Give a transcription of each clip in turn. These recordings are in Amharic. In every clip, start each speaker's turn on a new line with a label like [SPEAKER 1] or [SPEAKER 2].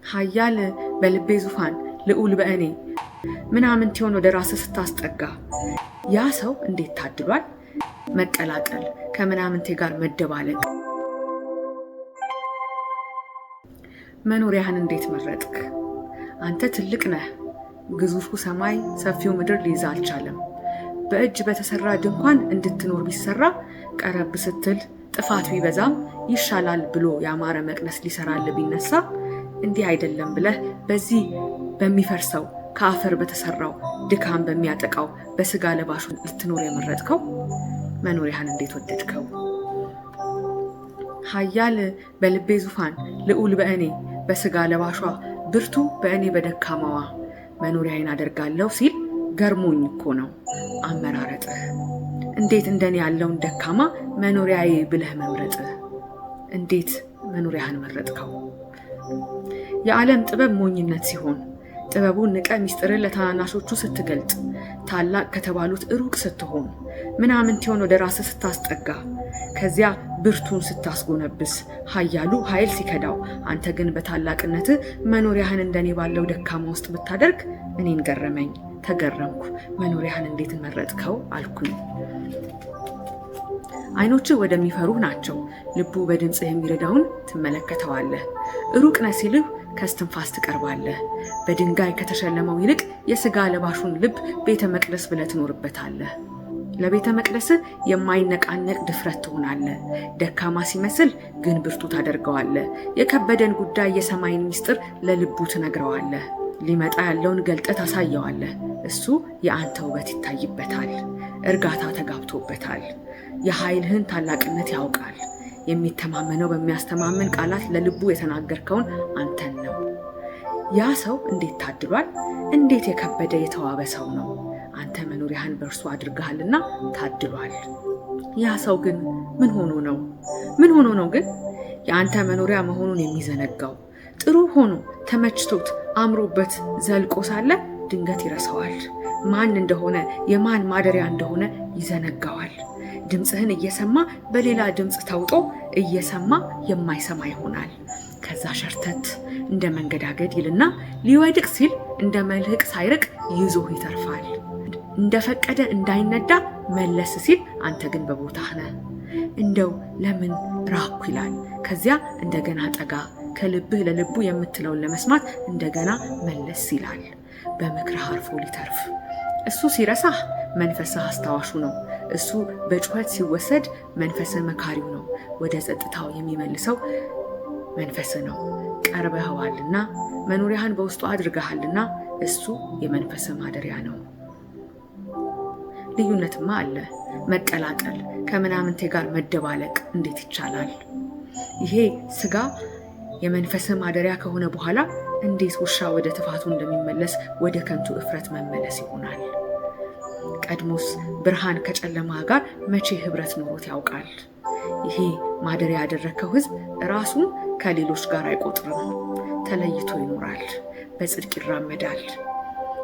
[SPEAKER 1] ኃያል በልቤ ዙፋን፣ ልዑል በእኔ ምናምንቴውን ወደ ራስህ ስታስጠጋ ያ ሰው እንዴት ታድሏል! መቀላቀል፣ ከምናምንቴ ጋር መደባለቅ። መኖሪያህን እንዴት መረጥክ? አንተ ትልቅ ነህ። ግዙፉ ሰማይ ሰፊው ምድር ሊይዝ አልቻለም። በእጅ በተሰራ ድንኳን እንድትኖር ቢሰራ ቀረብ ስትል ጥፋት ቢበዛም ይሻላል ብሎ ያማረ መቅደስ ሊሰራልህ ቢነሳ እንዲህ አይደለም ብለህ በዚህ በሚፈርሰው ከአፈር በተሰራው ድካም በሚያጠቃው በስጋ ለባሹ ልትኖር የመረጥከው መኖሪያህን እንዴት ወደድከው? ኃያል በልቤ ዙፋን፣ ልዑል በእኔ በስጋ ለባሿ፣ ብርቱ በእኔ በደካማዋ መኖሪያዬን አደርጋለሁ ሲል ገርሞኝ እኮ ነው አመራረጥህ። እንዴት እንደኔ ያለውን ደካማ መኖሪያዬ ብለህ መምረጥህ። እንዴት መኖሪያህን መረጥከው? የዓለም ጥበብ ሞኝነት ሲሆን ጥበቡን ንቀህ ሚስጥርን ለታናናሾቹ ስትገልጥ፣ ታላቅ ከተባሉት ሩቅ ስትሆን፣ ምናምንቴውን ወደ ራስህ ስታስጠጋ፣ ከዚያ ብርቱን ስታስጎነብስ፣ ኃያሉ ኃይል ሲከዳው፣ አንተ ግን በታላቅነትህ መኖሪያህን እንደኔ ባለው ደካማ ውስጥ ብታደርግ እኔን ገረመኝ፣ ተገረምኩ። መኖሪያህን እንዴት መረጥከው አልኩኝ። ዓይኖችህ ወደሚፈሩህ ናቸው። ልቡ በድምፅህ የሚረዳውን ትመለከተዋለህ። ሩቅ ነህ ሲልህ ከስትንፋስ ትቀርባለህ። በድንጋይ ከተሸለመው ይልቅ የሥጋ ለባሹን ልብ ቤተ መቅደስ ብለህ ትኖርበታለህ። ለቤተ መቅደስህ የማይነቃነቅ ድፍረት ትሆናለህ። ደካማ ሲመስል ግን ብርቱ ታደርገዋለህ። የከበደን ጉዳይ የሰማይን ምስጢር ለልቡ ትነግረዋለህ። ሊመጣ ያለውን ገልጠህ ታሳየዋለህ። እሱ የአንተ ውበት ይታይበታል። እርጋታ ተጋብቶበታል። የኃይልህን ታላቅነት ያውቃል። የሚተማመነው በሚያስተማምን ቃላት ለልቡ የተናገርከውን አንተን ነው። ያ ሰው እንዴት ታድሏል! እንዴት የከበደ የተዋበ ሰው ነው! አንተ መኖሪያህን በእርሱ አድርገሃልና ታድሏል። ያ ሰው ግን ምን ሆኖ ነው? ምን ሆኖ ነው ግን የአንተ መኖሪያ መሆኑን የሚዘነጋው? ጥሩ ሆኖ ተመችቶት አምሮበት ዘልቆ ሳለ ድንገት ይረሳዋል። ማን እንደሆነ የማን ማደሪያ እንደሆነ ይዘነጋዋል። ድምፅህን እየሰማ በሌላ ድምፅ ተውጦ እየሰማ የማይሰማ ይሆናል። ከዛ ሸርተት እንደ መንገዳገድ ይልና ሊወድቅ ሲል እንደ መልህቅ ሳይርቅ ይዞህ ይተርፋል። እንደፈቀደ እንዳይነዳ መለስ ሲል አንተ ግን በቦታህ ነህ። እንደው ለምን ራኩ ይላል። ከዚያ እንደገና ጠጋ፣ ከልብህ ለልቡ የምትለውን ለመስማት እንደገና መለስ ይላል። በምክርህ አርፎ ሊተርፍ። እሱ ሲረሳህ መንፈስህ አስታዋሹ ነው። እሱ በጩኸት ሲወሰድ መንፈስህ መካሪው ነው። ወደ ጸጥታው የሚመልሰው መንፈስህ ነው። ቀርበኸዋልና መኖሪያህን በውስጡ አድርገሃልና እሱ የመንፈስህ ማደሪያ ነው። ልዩነትማ አለ። መቀላቀል፣ ከምናምንቴ ጋር መደባለቅ እንዴት ይቻላል? ይሄ ስጋ የመንፈስህ ማደሪያ ከሆነ በኋላ እንዴት ውሻ ወደ ትፋቱ እንደሚመለስ ወደ ከንቱ እፍረት መመለስ ይሆናል? ቀድሞስ ብርሃን ከጨለማ ጋር መቼ ህብረት ኖሮት ያውቃል? ይሄ ማደሪያ ያደረግከው ሕዝብ ራሱን ከሌሎች ጋር አይቆጥርም። ተለይቶ ይኖራል፣ በጽድቅ ይራመዳል፣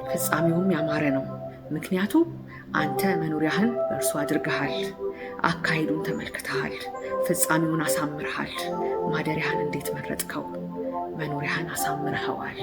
[SPEAKER 1] ፍጻሜውም ያማረ ነው። ምክንያቱ አንተ መኖሪያህን በእርሱ አድርገሃል። አካሄዱን ተመልክተሃል፣ ፍጻሜውን አሳምርሃል። ማደሪያህን እንዴት መረጥከው? መኖሪያህን አሳምርኸዋል።